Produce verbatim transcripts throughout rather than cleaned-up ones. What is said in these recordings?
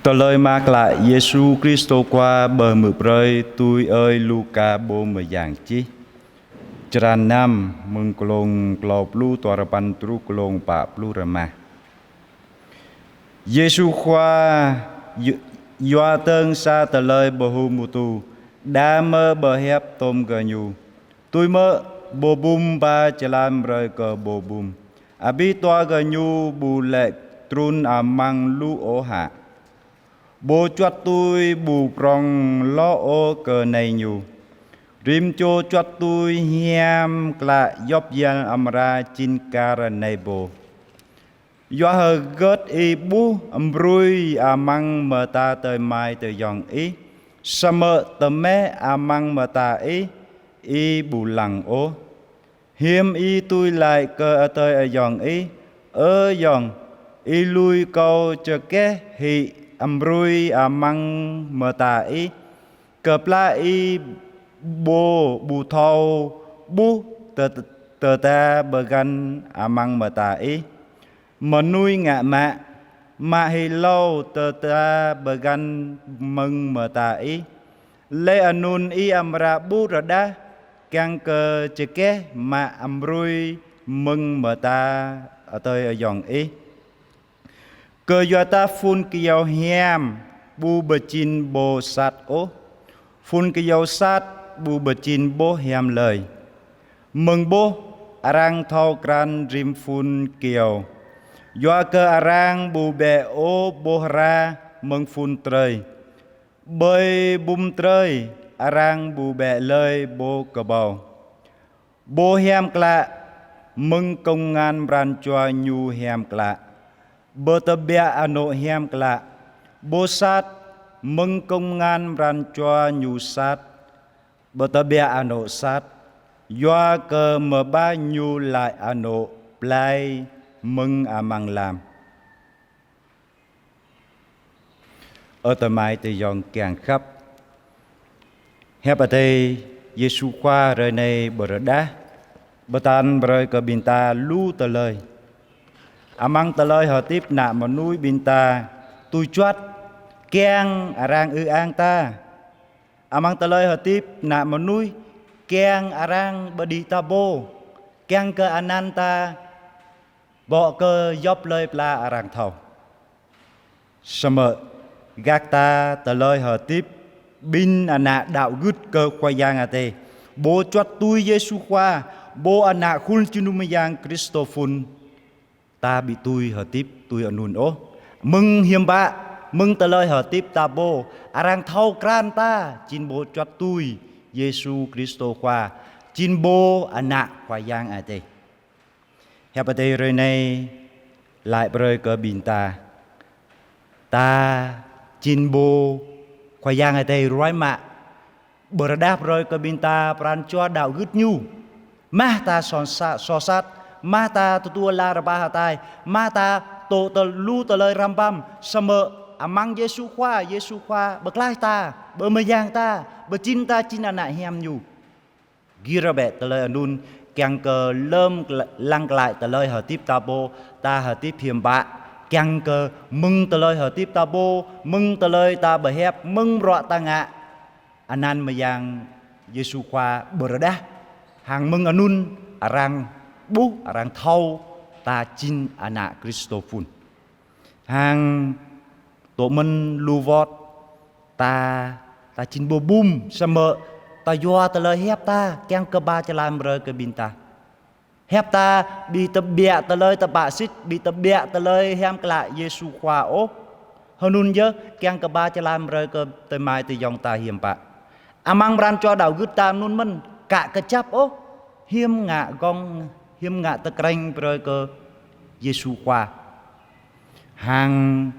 Tơlơi Mơak Klă Yêsu Kristô Khua pơhmư̆ brơi tui ơi Luka pô mơyang čih. Črăn năm, mơ̆ng glông klâo pluh duarơpăn truh glông pă pluh rơma. Yêsu Khua yu-, yua dơ̆ng sa tơlơi pơhơmutu, đah mơ pơhiăp tôm gơñu: Tui mơ̆, pô bum ba jơlan brơi kơ pô bum, abih dua gơñu ƀu lê̆ trŭn amăng lu ôh hă? Pô juăt tui ƀu prong hloh ôh kơ nai ñu. Rĭm čô juăt tui hiam klă djŏp djel amra jing kar nai pô. Yua hơgĕt ih ƀuh amruih amăng mơta adơi amai ayŏng ih, samơ̆ tơmeh amăng mơta ih, ih ƀu lăng ôh? Hiư̆m ih tui laĭ kơ adơi ayŏng ih: Ơ ayŏng, ih lui kâo čơkeh hĭ amruih amăng mơta ih, kơplah ih pô ƀu thâo ƀuh tơ-, tơda pơgăn amăng mơta ih? Mơnuih ngă mă, mă hĭ hlâo tơda pơgăn mơ̆ng mơta ih, laih anŭn ih amra ƀuh rơđah, kiăng kơ čơkeh mă amruih mơ̆ng mơta adơi ayŏng ih. Kơyua dah phun kơyâo hiam ƀu pơjing ƀôh sat ôh, phun kơyâo sat ƀu pơjing ƀôh hiam lơi. Mơ̆ng ƀôh, arăng thâo krăn rĭm phun kơyâo. Yua kơ arăng ƀu bĕ ôh ƀôh hra mơ̆ng phun drơi, ƀơi bum drơi arăng ƀu bĕ lơi ƀôh kơƀâo. Pô hiam klă, mơ̆ng kông ngăn pran jua ñu hiam klă, pơtơbiă anŏ hiam klă. Pô sat, mơ̆ng kông ngăn pran jua ñu sat, pơtơbiă anŏ sat, yua kơ mơbah ñu laĭ anŏ blai mơ̆ng amăng lăm. Ơ adơi amai ayŏng kiăng khăp. Hiăp Adai Yêsu Khua hrơi anai pơrơđah, pơtă brơi kơ ƀing ta lu tơlơi. Amăng tơlơi hơdip ană mơnuih ƀing ta tui juăt kiăng arăng ư ang ta. Amăng tơlơi hơdip ană mơnuih kiăng arăng pơđĭ ta pô, kiăng kơ anăn ta bŏ kơ djŏp lơi pla arăng thâo. Samơ̆ gah ta tơlơi hơdip ƀing ană đaŏ gưt kơ Khua Yang Adai, pô juăt tui Yêsu Khua, pô ană khul jơnum mơyang Kristô phun, ta ƀu dưi hơdip tui anŭn ôh. Mơ̆ng hiư̆m pă, mơ̆ng tơlơi hơdip ta pô, arăng thâo krăn ta jing pô juăt tui Yêsu Kristô Khua, jing pô ană Khua Yang Adai. Hiăp Adai hrơi anai laĭ brơi kơ ƀing ta, ta jing pô Khua Yang Adai ruai mă, pơrơđah brơi kơ ƀing ta pran jua đaŏ gưt ñu. Mah ta soh sa-, soh sat, mah ta tơtua la rơpa hơtai, mah ta tŭ tơ lu tơlơi răm păm, samơ̆ amăng Yêsu Khua, Yêsu Khua pơklaih ta, pơmơyang ta, pơjing ta jing ană hiam ñu. Gir bĕ tơlơi anŭn kiăng kơ lơ̆m kla-, lăng glaĭ tơlơi hơdip ta pô, ta hơdip hiư̆m pă, kiăng kơ mơ̆ng tơlơi hơdip ta pô, mơ̆ng tơlơi ta pơhiăp, mơ̆ng bruă ta ngă, anăn mơyang Yêsu Khua pơrơđah. Hăng mơ̆ng anŭn arăng ƀuh, arăng thâo ta jing ană Kristô phun. Hăng tŭ mơ̆n lu wơ̆t ta, ta jing pô bum, samơ̆ ta yua tơlơi hiăp ta kiăng kơ ba jơlan brơi kơ ƀing ta. Hiăp ta ƀu tơbiă tơlơi tơpă sĭt, ƀu tơbiă tơlơi hiam klă Yêsu Khua ôh. Hơnŭn yơh kiăng kơ ba jơlan brơi kơ adơi amai ayŏng ta hiư̆m pă. Amăng pran jua đaŏ gưt ta anŭn mơ̆n, ka kơjăp ôh, hiư̆m ngă gơ̆ng, hiư̆m ngă tơkrĕng brơi kơ Yêsu Khua. Hăng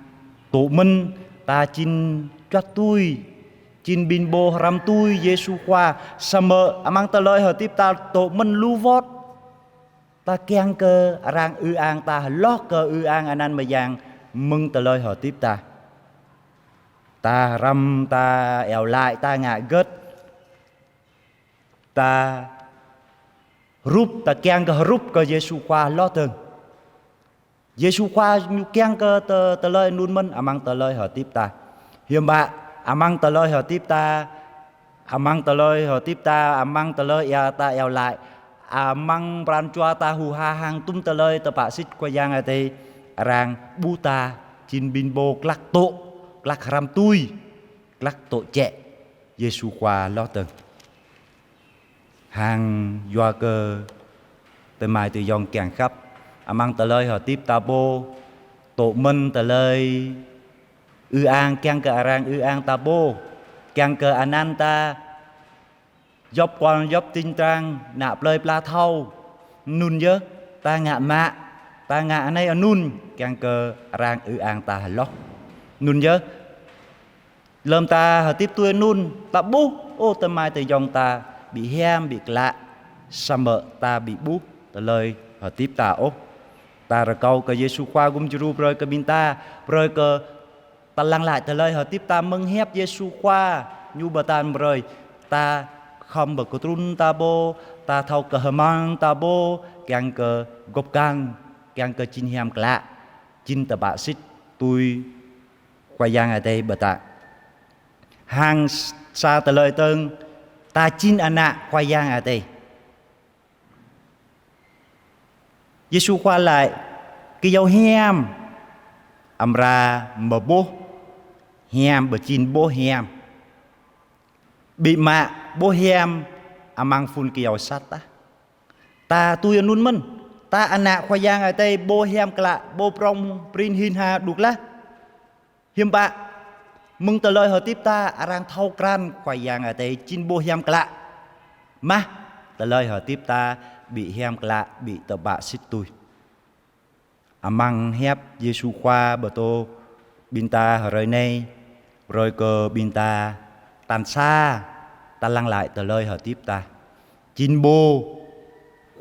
tŭ mơ̆n ta jing juăt tui, jing ƀing pô hrăm tui Yêsu Khua, samơ̆ amăng tơlơi hơdip ta tŭ mơ̆n lu wơ̆t. Ta kiăng kơ arăng ư ang ta hloh kơ ư ang anăn mơyang mơ̆ng tơlơi hơdip ta. Ta hrăm, ta iâu laĭ, ta ngă hơgĕt, ta hrup, ta kiăng kơ hrup kơ Yêsu Khua hloh dơ̆ng. Yêsu Khua ñu kiăng kơ tơ-, tơlơi anŭn mơ̆n amăng tơlơi hơdip ta. Hiư̆m pă amăng tơlơi hơdip ta, amăng tơlơi hơdip ta, amăng tơlơi ia ta iâu laĭ, amăng pran jua ta hơ̆ ha hăng tum tơlơi tơpă sĭt Khua Yang Adai, arăng ƀuh ta jing ƀing pô glăk tŏ, glăk hrăm tui, glăk tŏ jĕ Yêsu Khua hloh dơ̆ng. Hăng yua kơ tơmai tơyŏng kiăng khăp, amăng tơlơi hơdip ta pô, tŏ mơ̆n tơlơi ư ang, kiăng kơ arăng ư ang ta pô, kiăng kơ anăn ta djŏp kual djŏp tring trang, ană plơi pla thâo. Anŭn yơh, ta ngă mă, ta ngă anai anŭn, kiăng kơ arăng ư ang ta hloh. Anŭn yơh, lơ̆m ta hơdip tui anŭn, ta ƀuh, ơ, tơmai tơyŏng ta ƀu hiam ƀu klă, samơ̆ ta ƀu ƀuh tơlơi hơdip ta ôh. Ta rơkâo kơ Yêsu Khua gum djru brơi kơ ƀing ta, brơi kơ ta lăng glaĭ tơlơi hơdip ta mơ̆ng hiăp Yêsu Khua ñu pơtă brơi. Ta khŏm pơkơtrŭn ta pô, ta thâo kơhmang ta pô, kiăng kơ gŏp găng, kiăng kơ jing hiam klă, jing tơpă sĭt tui Khua Yang Adai pơtă. Hăng sa tơlơi dơ̆ng, ta jing ană Khua Yang Adai. Yêsu Khua laĭ, kơyâo hiam amra mơboh hiam, pơjing boh hiam. Ƀu mă boh hiam amăng phun kơyâo sat tah. Ta tui anŭn mơ̆n, ta ană Khua Yang Adai, pô hiam klă, pô prŏng prin hin ha đŭk lah. Hiư̆m pă, mơ̆ng tơlơi hơdip ta arăng thâo krăn Khua Yang Adai jing pô hiam klă. Mă, tơlơi hơdip ta ƀu hiam klă, ƀu tơpă sĭt tui. Amăng hiăp Yêsu Khua pơtô ƀing ta hrơi anai, brơi kơ ƀing ta tal sa, ta lăng glaĭ tơlơi hơdip ta jing pô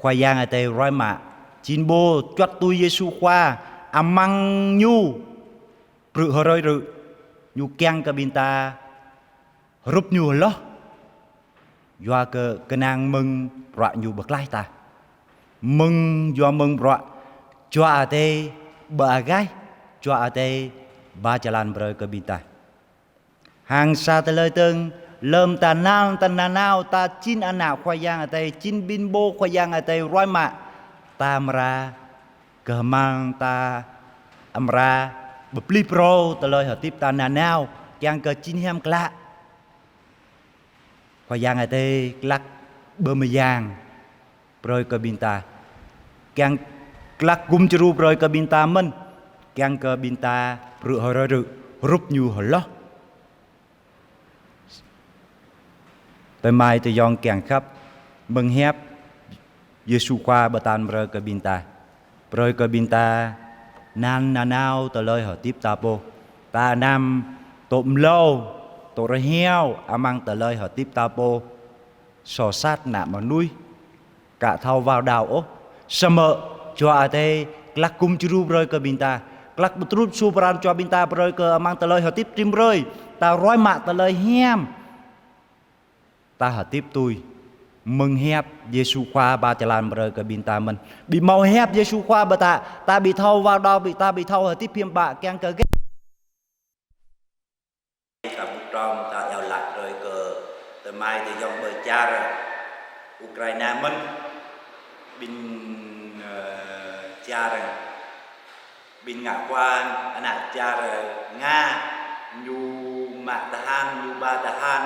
Khua Yang Adai ruai mă, jing pô juăt tui Yêsu Khua, amăng ñu brư̆ hrơi rư̆, ñu kiăng kơ ƀing ta hrup ñu hloh. Yua kơ kơnang mơ̆ng bruă ñu pơklaih ta. Mơ̆ng, yua mơ̆ng bruă Jua Adai pơagaih, Jua Adai ba jơlan brơi kơ ƀing ta. Hăng sa tơlơi dơ̆ng, lơ̆m ta nao, ta nanao, ta jing ană Khua Yang Adai, jing ƀing pô Khua Yang Adai ruai mă, ta amra kơhmang, ta amra pơplih phrâo tơlơi hơdip ta nanao, kiăng kơ jing hiam klă. Khua Yang Adai glăk pơmơyang brơi kơ ƀing ta, kiăng glăk gum djru brơi kơ ƀing ta mơ̆n, kiăng kơ ƀing ta brư̆ hrơi rư̆ hrup ñu hloh. Tơmai tơyŏng kiăng khăp, mơ̆ng hiăp Yêsu Khua pơtă brơi kơ ƀing ta, brơi kơ ƀing ta năn nanao tơlơi hơdip ta pô. Ta anăm tŏ mlâo, tŏ rơhiao amăng tơlơi hơdip ta pô, soh sat ană mơnuih ka thâo wao đaŏ ôh. Samơ̆ Jua Adai glăk gum djru brơi kơ ƀing ta, glăk pơtrŭt su pran jua ƀing ta brơi kơ amăng tơlơi hơdip rĭm hrơi, ta ruai mă tơlơi hiam, ta hơdip tui mơ̆ng hiăp Yêsu Khua ba jơlan brơi kơ ƀing ta mơ̆n. Ƀu hmâo hiăp Yêsu Khua pơtă, ta ƀu thâo wao đaŏ, ƀu, ta ƀu thâo hơdip hiư̆m pă, kiăng kơ gĕt. Ta ƀuh hrŏm ta iâu laĭ brơi kơ tơmai tơyŏng ƀơi čar Ukraina mơ̆n, ƀing, ơ, čar, ƀing ngă khua ană čar Nga, ñu mă tơhan, ñu ba tơhan,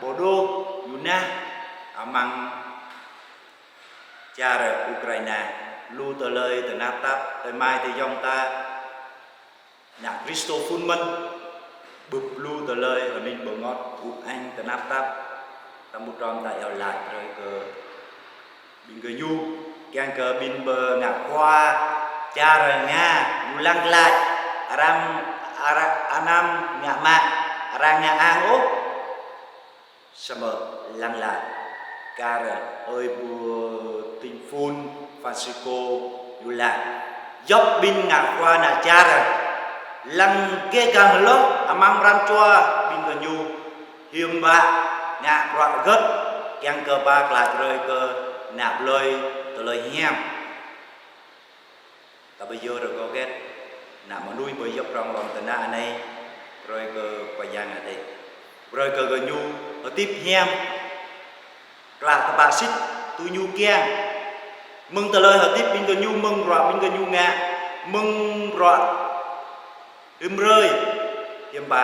ƀôdah ñu nao amăng čar Ukraina. Lu tơlơi tơnap tap, tơmai tơyŏng ta, ană Kristô phun mơ̆n, bưp lu tơlơi hơning bơngơ̆t, ŭk eng tơnap tap. Ta ƀuh hrŏm ta iâu laĭ brơi kơ ƀing gơñu, kiăng kơ ƀing pô ngă khua čar Nga, ñu lăng glaĭ, arăng, arăng anăm ngă mă, arăng ngă ang ôh. Samơ̆ lăng glaĭ kar ơi pô tĭng phun Francisco ñu laĭ: Djŏp ƀing ngă khua ană čar lăng gêh gah hloh amăng pran jua ƀing gơñu, hiư̆m pă ngă bruă hơgĕt, kiăng kơ ba glaĭ brơi kơ ană plơi tơlơi hiam. Kâo ƀu djơ̆ rơkâo hơget, ană mơnuih ƀu djơ̆ prŏng lŏm tơnah anai, brơi kơ Khua Yang Adai. Brơi kơ gơñu hơdip hiam, klă tơpă sĭt tui Ñu kiăng. Mơ̆ng tơlơi hơdip ƀing gơñu, mơ̆ng bruă ƀing gơñu ngă, mơ̆ng bruă rĭm hrơi, hiư̆m pă,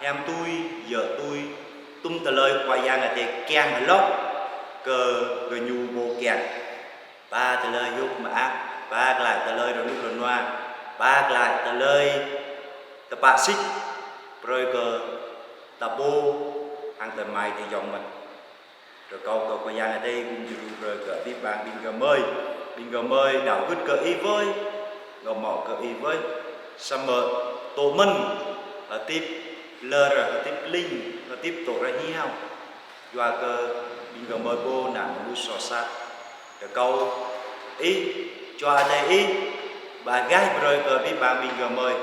hiam tui, djơ̆ tui, tum tơlơi Khua Yang Adai kiăng hloh kơ gơñu pô kiăng. Ba tơlơi hiư̆m mơak, ba glaĭ tơlơi rơnŭk rơnua, ba glaĭ tơlơi tơpă sĭt, brơi kơ ta pô hăng tơmai tơyŏng mơ̆n. Rơkâo kơ Khua Yang Adai gum djru brơi kơ abih bang ƀing gơmơi, ƀing gơmơi đaŏ gưt kơ Ih wơi, ngă mơ̆ kơ Ih wơi, samơ̆ tŭ mơ̆n hơdip lơr, hơdip ling, hơdip tŭ rơhiao. Yua kơ ƀing gơmơi pô ană mơnuih soh sat. Rơkâo Ih, Khua Adai Ih, ba gaih brơi kơ abih bang ƀing gơmơi.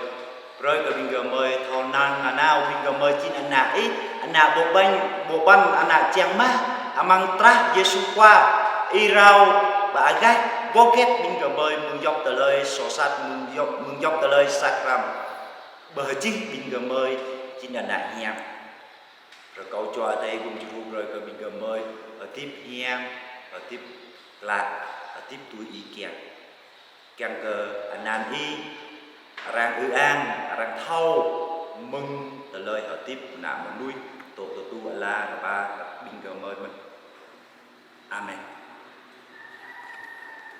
Brơi kơ ƀing gơmơi thâo năng nanao ƀing gơmơi jing ană Ih, ană ƀôban, ƀôban ană čang mah, amăng trah Yêsu Khua, Ih rao ba gaih wơ̆t hơget ƀing gơmơi mơ̆ng djŏp tơlơi soh sat, mơ̆ng djŏp, mơ̆ng djŏp tơlơi sat răm. Bơ hơjih ƀing gơmơi jing ană hiam. Rơkâo Khua Adai gum djru brơi kơ ƀing gơmơi hơdip hiam, hơdip klă, hơdip tui Ih kiăng. Kiăng kơ anăn Ih, arăng ư ang, arăng thâo mơ̆ng tơlơi hơdip ană mơnuih, tŭ tơdu ala rơpa ƀing gơmơi mơ̆n. Amen.